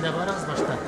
Эчендә барыгыз башта.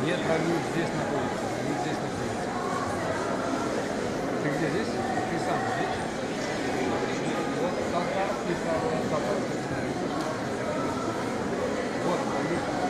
Нет, Равиль здесь находится. Равиль здесь находится. Ты где здесь? Ты сам здесь? Вот татарский сам, татарский. Вот, Равиль.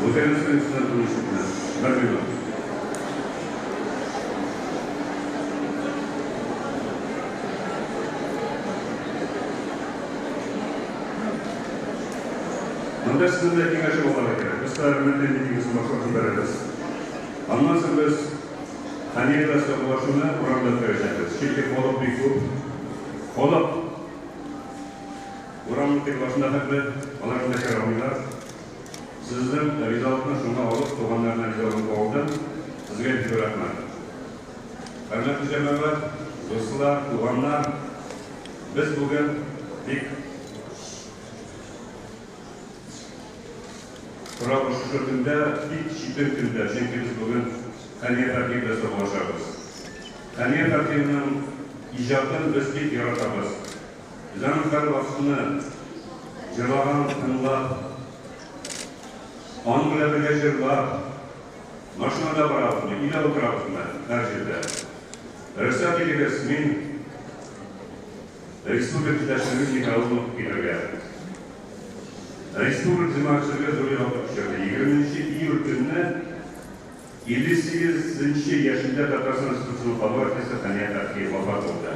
Үтәгез өстенә тынычлыкны. Бер минут. Монда сезнең белән киңәшеп алырга кирәк. Без хәзер мөмкин митингысын башлап җибәрербез. Аннан соң без Хәния белән саубуллашуны урамда үткәрәчәкбез. Чөнки халык бик күп. Халык урамның теге башында хәтле, алар монда керә алмыйлар. Сезнең ризалыкны шуңа алып, туганнарына ризалыгын алдым. Сезгә бик зур рәхмәт. Хөрмәтле җәмәгать, дуслар, туганнар, без бүген бик Торабыз шушы көндә, бик читен көндә, чөнки без бүген Хәния Фәрхи белән саубуллашабыз. Хәния Фәрхиның иҗатын без бик яратабыз. Без аның һәрвакытны җырлаганын тыңлап, аның белән бергә җырлап, машинада барабызмы, өйдә утырабызмы, һәр җирдә. Рөхсәт итегез, мин республика җитәкчелеген никахын укып китәргә. Республика җәмәгатьчелеге зур югалту кичерде. Егерменче июль көнне 58 нче яшендә Татарстан Республикасының халык артисты Хәния Фәрхи вафат булды.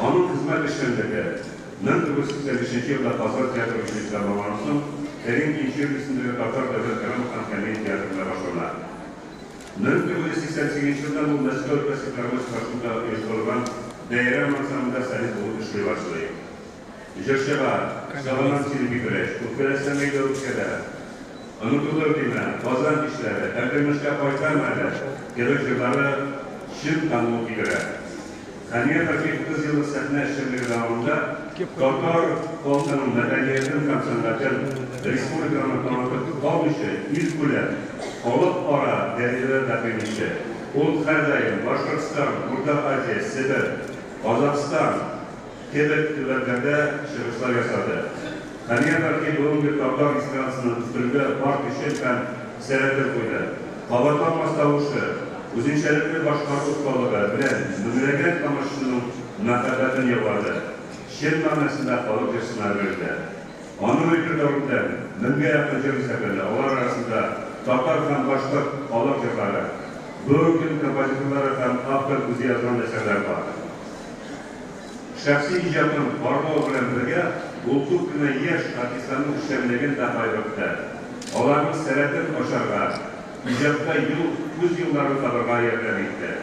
Аның хезмәт эшчәнлеге 1985 нче елда Казан театр училищесы тәмамланганнан соң Кәрим Тинчурин исемендәге Татар дәүләт драма һәм комедия театрында башлана. 1988 елдан ул Мәскәү өлкәсе филармониясе каршында оештырылган Бәйрәм ансамблендә солист булып эшли башлый. Җырчыга, Сагынам сине, Питрәч, Үпкәләсәң әйдә үпкәлә, Онытылыр димә, Казан кичләре, Әбдермешкә кайтам әле кебек җырлары чын танылу китерә. Хәния Фәрхи 30 еллык сәхнә эшчәнлеге дәвамында татар халкының мәдәниятен һәм сәнгатен республиканы танытып калмыйча, илкүләм, халыкара дәрәҗәдә тәкъдим итте. Ул һәрдаим Башкортстан, Урта Азия, Себер, Казахстан кебек төбәкләрдә чыгышлар ясады. Хәния Фәрхи бүгенге татар эстрадасының үстерүгә бар көчен һәм сәләтен куйды. Кабатланмас тавышы, үзенчәлекле башкару осталыгы белән меңләгән тамашачының мәхәббәтен яулады, чын мәгънәсендә халык җырчысына әверелде. Аның репертуарында меңгә якын җыр исәпләнә, алар арасында татар һәм башкорт халык җырлары, бүгенге көн композиторлары һәм автор үзе язган әсәрләр бар. Шәхси иҗатын барлау белән бергә, ул күп кенә яшь артистларның эшчәнлеген дә кайгыртты, аларның сәләтен ачарга, иҗатта юл, үз юлларын табарга ярдәм итте.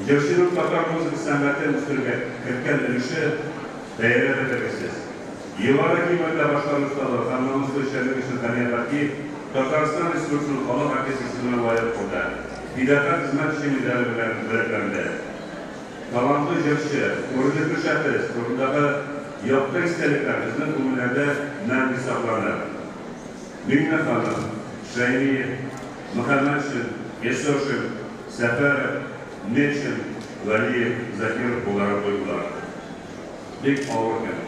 Җырчының татар музыка сәнгатен үстерүгә керткән өлеше бәяләп бетергесез. Югары кыйммәттә башкару осталыгы һәм намуслы эшчәнлеге өчен Хәния Фәрхи Татарстан Республикасының халык артисты исеменә лаек булды, Фидакарь хезмәт өчен медале белән бүләкләнде. Талантлы җырчы, күренекле шәхес турындагы якты истәлекләр безнең күңелләрдә мәңге сакланыр. Миңнеханов, Шәймиев, Мөхәммәтшин, Ясошин, Сәфәров, Метшин, Вәлиев, Закиров кулларын куйдылар. Бик авыр көн.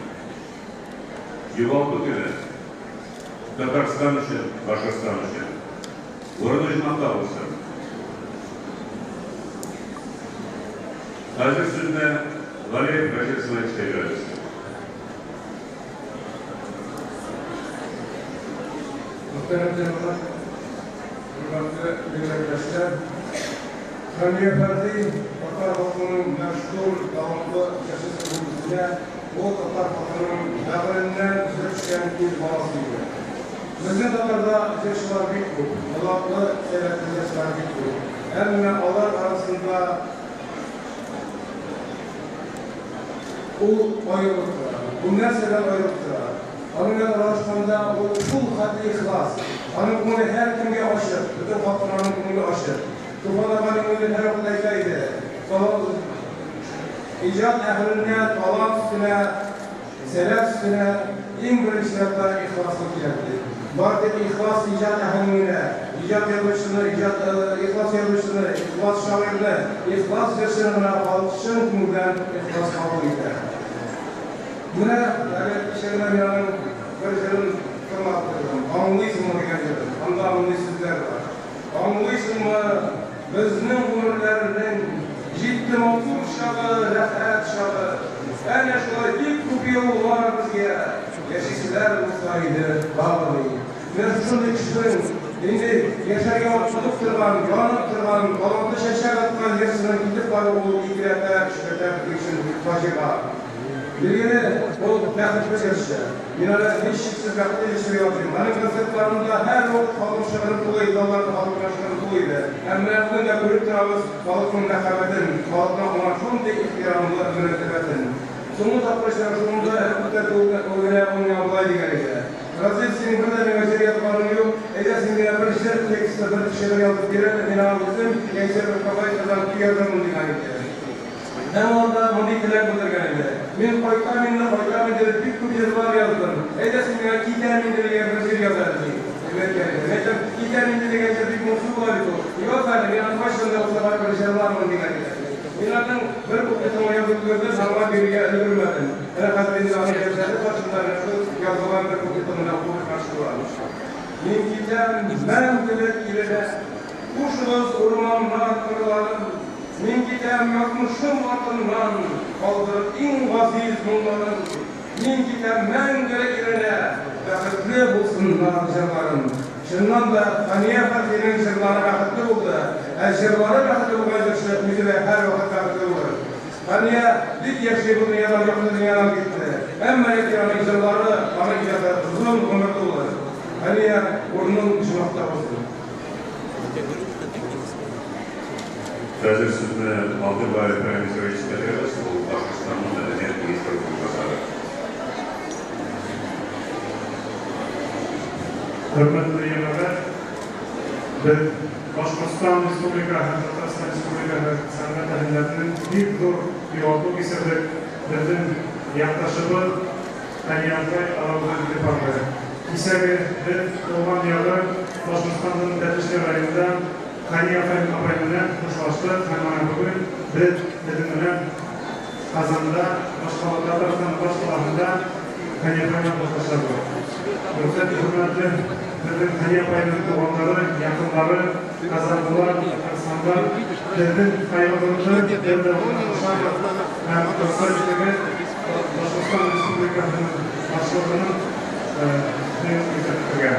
Югалту көне. Татарстан өчен, Башкортстан өчен. Урыны оҗмахта булсын. Хәзер сүзне Галиев Рәшит Исмаиловичка бирәбез. Мөхтәрәм җәмәгать, хөрмәтле милләттәшләр! Хәния Фәрхи татар халкының мәшһүр, талантлы җырчысы булып үсә, ул татар халкының бәгыреннән үсеп төшкән ил баласы иде. Безнең татарда җырчылар бик күп, талантлы, сәләтле җырчылар бик күп. Әмма алар арасында ул аерылып тора. Ул нәрсәдән аерылып тора? Аның белән аралашканда ул шул хәтле ихлас. Аның күңеле һәркемгә ачык, бөтен халыкка аның күңеле ачык. Туфан аганың үзе һәрвакыт әйтә иде, Талант, иҗат әһеленә талант өстенә, сәләт өстенә иң беренче чиратта ихласлык кирәк, дип. Бары тик ихлас иҗат әһелен генә, иҗат язучыны, иҗат, ихлас язучыны, ихлас шагыйрьне, ихлас җырчыны гына халык чын күңелдән ихлас кабул итә. Менә әле кичә генә мин аның бер җырын тыңлап утырдым, Аңлыйсыңмы дигән җырын. Анда мондый сүзләр бар. Аңлыйсыңмы, безнең гомерләрнең Җитте матур чагы, рәхәт чагы. Әнә шулай бик күп еллар безгә Яшиселәр булса иде тагы, ди. Менә шушындый кешенең, инде яшәргә атлыгып торган, янып торган, талантлы чәчәк аткан җырчының китеп баруы ул икеләтә, өчләтә безнең өчен фаҗига. Билгеле, ул бәхетле җырчы. Мин аны һичшиксез бәхетле җырчы дип атыйм. Аның концертларында һәрвакыт халык шыгрым тулы иде, залларда халык белән шыгрым тулы иде. Һәм менә бүген дә күреп торабыз халыкның мәхәббәтен, халыкның аңа шундый ихтирамлы мөнәсәбәтен. Соңгы тапкыр очрашуымда әле күптән түгел генә ул миңа болай дигән иде, Разил, синең бер дә миңа җыр язганың юк, әйдә син миңа бер җыр тексты, бер шигырь язып бир әле, мин аңа үзем яисә бер композитордан көй язармын, дигән иде. Һәм ул анда мондый теләк белдергән иде, Мин кайтам инде, кайтам инде дип бик күп җырлар яздым, әйдә син миңа Китәм инде дигән бер җыр яз әле, ди. Дип әйткән иде. Мин әйтәм, Китәм инде дигән җыр бик моңсу була бит ул. Яз әле, мин аны кайчан да булса барыбер җырлармын, дигән иде. Мин аның бер куплетын гына язып өлгердем һәм аңа бирергә өлгермәдем. Менә хәзер инде аның җәнҗале каршында менә шул язылган бер куплетын гына укып чыкмакчы булам. Мин китәм мәңгелек иленә, Хушыгыз, урманнар, кырларым. Мин китәм язмышым артыннан, Калдырып иң газиз моңнарым. Мин китәм мәңгелек иленә, Бәхетле булсыннар җырларым. Чыннан да, Хәния Фәрхинең җырлары бәхетле булды. Ә җырлары бәхетле булган җырчы үзе дә һәрвакыт бәхетле булыр. Хәния бик яшьли бу дөньядан якты дөньядан китте. Әмма ләкин аның җырлары, аның иҗаты озын гомерле булыр. Хәния, урының оҗмахта булсын. Хәзер сүзне Алтынбаев Рамис Раисовка бирәбез, ул Башкортстанның мәдәният министры урынбасары. Хөрмәтле җәмәгать, без Башкортстан Республика һәм Татарстан Республикасы сәнгать әһелләренең бик зур югалту кичердек, безнең якташыбыз Хәния апай арабыздан китеп барды. Кичәге без туган ягы Башкортстанның Тәтешле районында Хәния апай апай белән хушлаштык һәм менә бүген без сезнең белән Казанда, башкала, Татарстан башкаласында Хәния апай белән хушлашабыз. Рөхсәт хөрмәтле безнең Хәния апайның туганнары, якыннары, казанлылар, татарстанлар, безнең кайгыбызны бер дә уртаклашабыз һәм рөхсәт итегез, Башкортстан Республикасының Башлыгының сүзен күрсәтергә.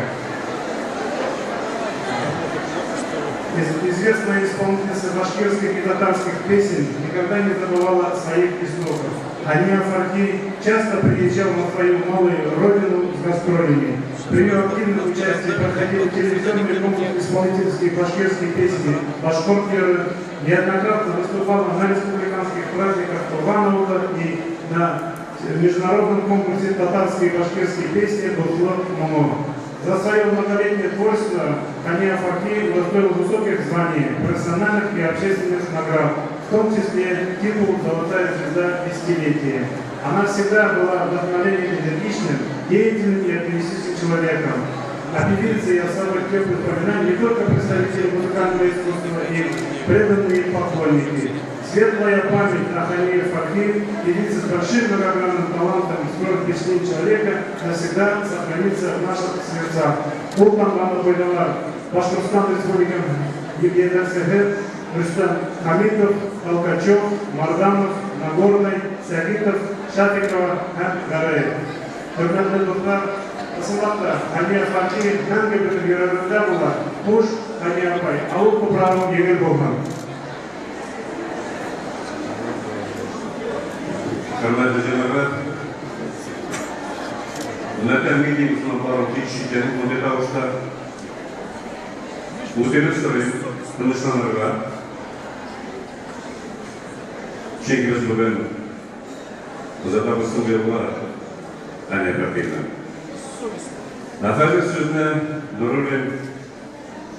Известная исполнительница башкирских и татарских песен никогда не забывала своих истоков. Хания Фархи часто приезжал на свою малую родину с гастролями. При ее активном участии проходил телевизионный конкурс исполнительских башкирских песни «Башкорт-Йыры», неоднократно выступала на республиканских праздниках Туганового и на международном конкурсе татарские и башкирские песни «Дуслык моңы». За свое многолетнее творчество Хания Фархи удостоил высоких званий, профессиональных и общественных наград, в том числе титул «Золотая звезда десятилетия». Она всегда была вдохновением энергичным, деятельным и оптимистичным человеком. О певице я самых теплых воспоминаний не только представители музыкального искусства и преданные поклонники. Светлая память о Хании Фархи, певице с большим многогранным талантом и скорым впечатлением человека, навсегда сохранится в наших сердцах. Ул тамганы куйдылар Башкортстан Республикасы җитәкчесе Рөстәм Хәмитов, Толкачев, Марданов, Нагорный, Сәгитов, Шафикова һәм Гәрәев. Хөрмәтле дуслар, ысынлап та, Хәния Фәрхи мәңге безнең йөрәгебездә була. Хуш, Хәния апай, авыр туфрагың җиңел булсын. Хөрмәтле җәмәгать, матәм милли мөселманнарын һич читләми мондый тавышта. Үтенеп сорыйм, тынычланырга. Чөнки без бүген озатабыз соңгы юлга Хәния Фәрхиевна. Ә хәзер сүзне Нуруллин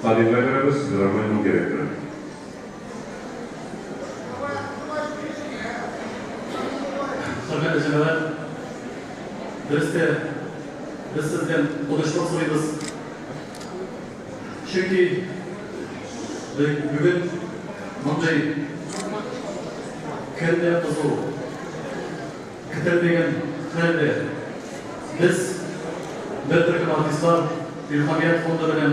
Хадимгә бирәбез, филармониянең директоры. Хөрмәтле җәмәгать, дөрес тә, без сездән тынычлык сорыйбыз. Чөнки бүген мондый көн дә кызу, көтелмәгән хәл дә. Без бер төркем артистлар Илһамият фонды белән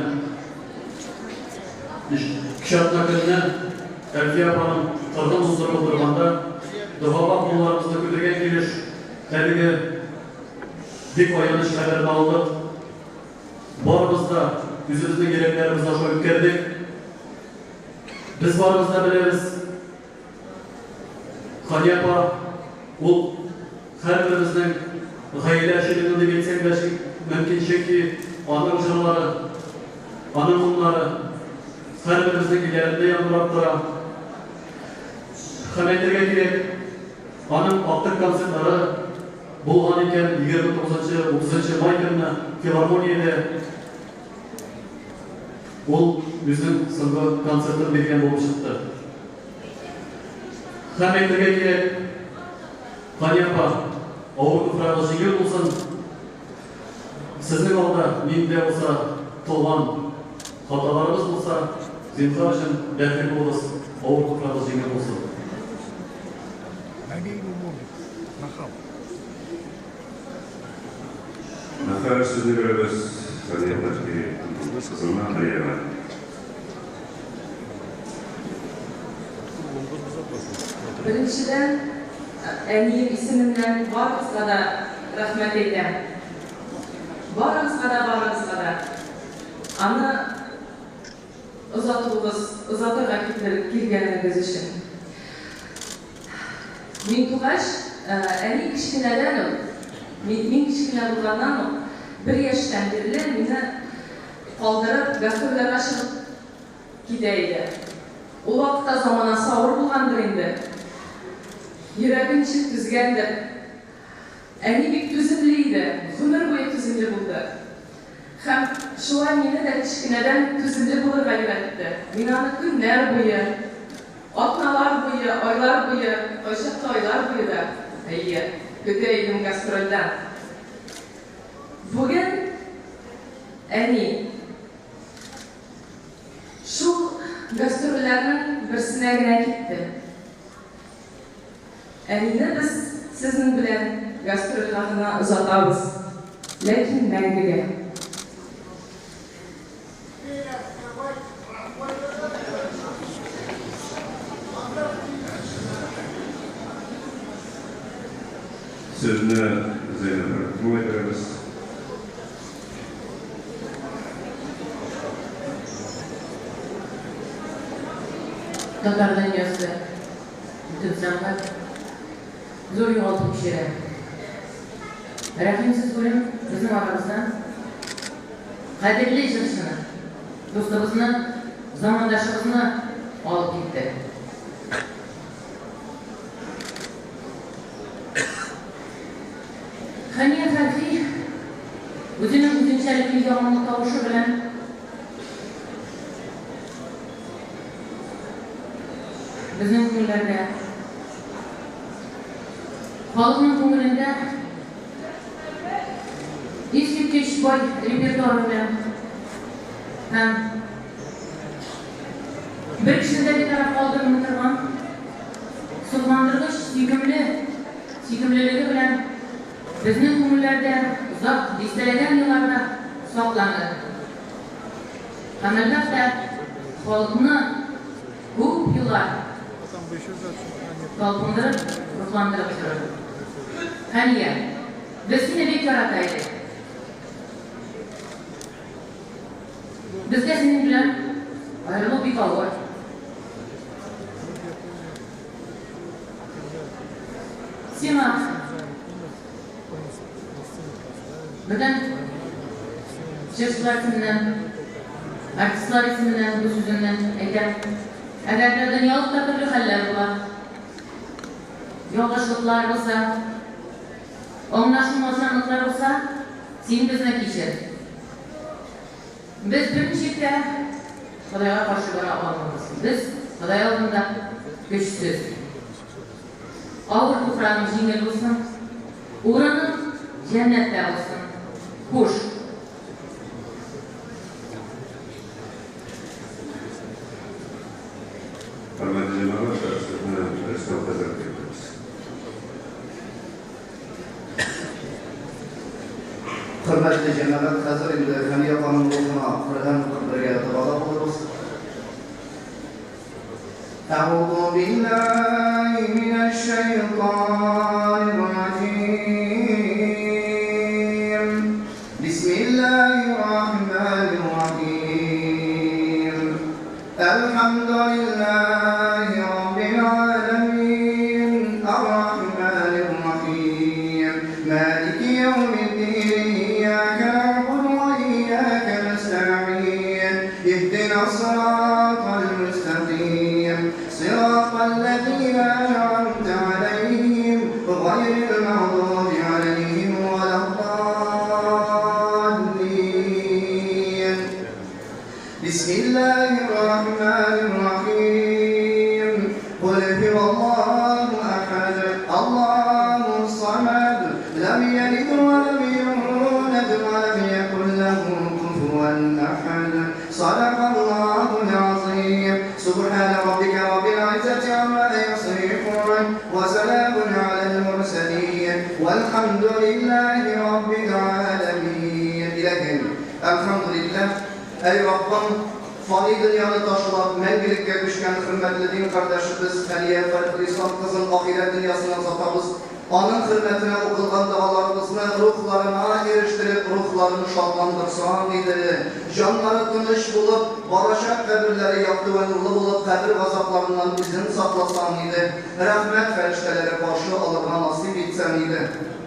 Кичә атна көнне Әлфия апаның кыргын уздырып утырганда, догага кулларыбызны күтәргән килеш, әлеге бик аяныч хәбәрне алдык. Барыбыз да үзебезнең йөрәкләребез аша үткәрдек. Без барыбыз да беләбез, Хания апа ул һәрберебезнең гаилә члены дип әйтсәң дә мөмкин, чөнки аның җырлары, аның моңнары һәрберебезнең өйләрендә яңгырап тора. Һәм әйтергә кирәк, аның актык концертлары булган икән, 29 30 май көнне филармониядә ул үзенең соңгы концертын биргән булып чыкты. Һәм әйтергә кирәк, Хания апа, авыр туфрагы җиңел булсын. Сезнең алда нинди дә булса кылган хаталарыбыз булса, зинһар өчен рәхим булыгыз, авыр туфрагы җиңел булсын. Набей ему морду, нахал. Хәзер сүзне бирәбез Сания Фәрхи кызына Алиягә. Беренчедән, әнием исеменнән барыгызга да рәхмәт әйтәм. Барыгызга да, барыгызга да. Аны озатуыгыз, озатырга килгәнегез өчен. Мин тугач, әни кечкенәдән үк, мин кечкенә булганнан ук, бер яшьтән бирле мине калдырып, гастрольләргә чыгып китә иде. Ул вакытта заманасы авыр булгандыр инде. Йөрәге ничек түзгәндер. Әни бик түземле иде, гомер буе түземле булды. Һәм шулай мине дә кечкенәдән түземле булырга өйрәтте. Мин аны көннәр буе, атналар буе, айлар буе, кайчакта айлар буе да, әйе, көтә идем гастрольдән. Бүген әни шул гастрольләрнең берсенә генә китте. Әнине без сезнең белән гастрольгә гына озатабыз, ләкин мәңгегә. Сүзне Зәйнәб Рәхимова бирәбез. Татар дөньясы, бөтен сәнгать зур югалту кичерә. Рәхимсез үлем безнең арабыздан кадерле җырчыны, дустыбызны, замандашыбызны алып китте. Хәния Фәрхи үзенең үзенчәлекле ягымлы тавышы белән безнең күңелләрдә, халыкның күңелендә искиткеч бай репертуары белән һәм бер кешене дә битараф калдырмый торган сокландыргыч сөйкемле сөйкемлелеге белән безнең күңелләрдә озак дистәләгән елларда сакланды. Һәм, әлбәттә, халыкны күп еллар талпындырып, рухландырып торыр. Хәния, без сине бик ярата идек. Безгә синең белән аерылу бик авыр. Сиңа бөтен җырчылар исеменнән, артистлар исеменнән бу сүземне әйтәм. Әгәр дә дөньялыкта төрле хәлләр була, ялгышлыклар булса, аңлашылмаучанлыклар булса, син безне кичер. Без берничек тә Ходайга каршы бара алмыйбыз. Без Ходай алдында көчсез. Авыр туфрагың җиңел булсын, урының җәннәттә булсын. Хуш! Хөрмәтле җәмәгать, сезне Рөстәм хәзрәт көтәбез. Хөрмәтле җәмәгать, хәзер инде Хәния апаның рухына Коръән укып бергә догада булырбыз. Әгъузу биллаһи минәш шайтанир раҗим. Бисмиллаһир рахманир. Әлхәмдүлилләһи раббил галәмин, ар-рахманир рахим, малики яумиддин, ияка нәгъбуду ва ияка нәстәгыйн, иһдинас сиратал мөстәкыйм, сиратал ләзина ән'амтә галәйһим, гайрил мәгъдуби галәйһим вәләд-даллин. Бисмиллаһир рахманир рахим. Кул һуаллаһу ахад, Аллаһус самад, лам ялид ва лам юлад ва лам якул лаху куфуан ахад. Садакаллаһул азим. Субхана раббика раббил иззати амма ясифун, ва саламун алал мурсалин, вальхамдулиллаһи раббил аламин. Илаһим, әлхәмдүлилләһ, әй Раббым, фани дөньяны ташлап, мәңгелеккә күчкән хөрмәтле дин кардәшебез Хәния Фәрхелислам кызын ахирәт дөньясына озатабыз. Аның хөрмәтенә укылган догаларыбызны рухларына ирештереп, рухларын шатландырсаң иде. Җаннары тыныч булып, барачак каберләре якты вә нурлы булып, кабер газапларыннан үзең сакласаң иде. Рәхмәт фәрештәләре каршы алырга насыйп итсәң иде.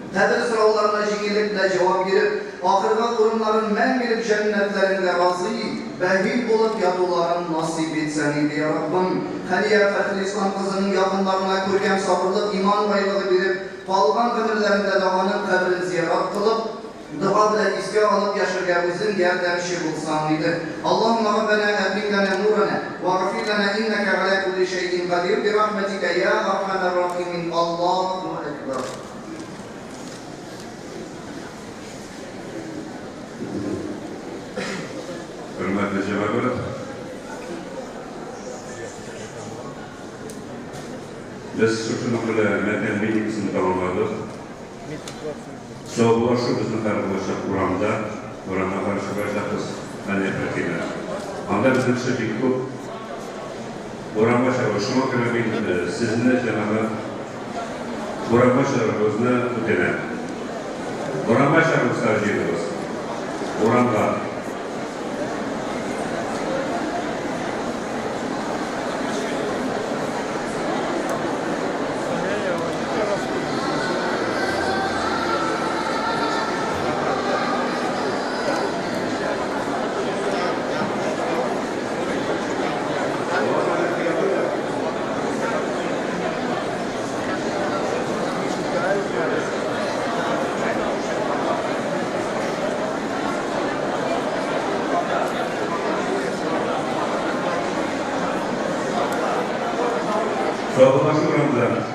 Кабер сорауларына җиңеллек белән җавап биреп, ахыргы урыннарын мәңгелек җәннәтләреңдә разый, бәһи булып ятуларын насыйп итсәң иде, йа Раббым! Хәния Фәтхелислам кызының якыннарына күркәм сабырлык, иман байлыгы биреп, калган гомерләрендә дә аның каберен зиярат кылып, дога белән искә алып яшәргә үзең ярдәмче булсаң иде. Аллаһумма Раббәнә әтмим ләнә нуранә, вәгъфир ләнә иннәкә галә кулли шәйин кадир, бирахмәтикә йа архәмәр рахимин. Аллаһу әкбәр. Хөрмәтле җәмәгать, без шушының белән мәтәм митингысын тәмамладык. Саубуллашу безнең хәзер булачак урамда, урамга каршы чыгачакбыз, Хәния Фәрхинә. Анда безнең кеше бик күп. Урамга чыгу. Шуңа күрә мин сезне, җәмәгать, урамга чыгарыгызны үтенәм. Урамга чыгыгыз, җыелыгыз. Урамга. Саубуллашу урамда.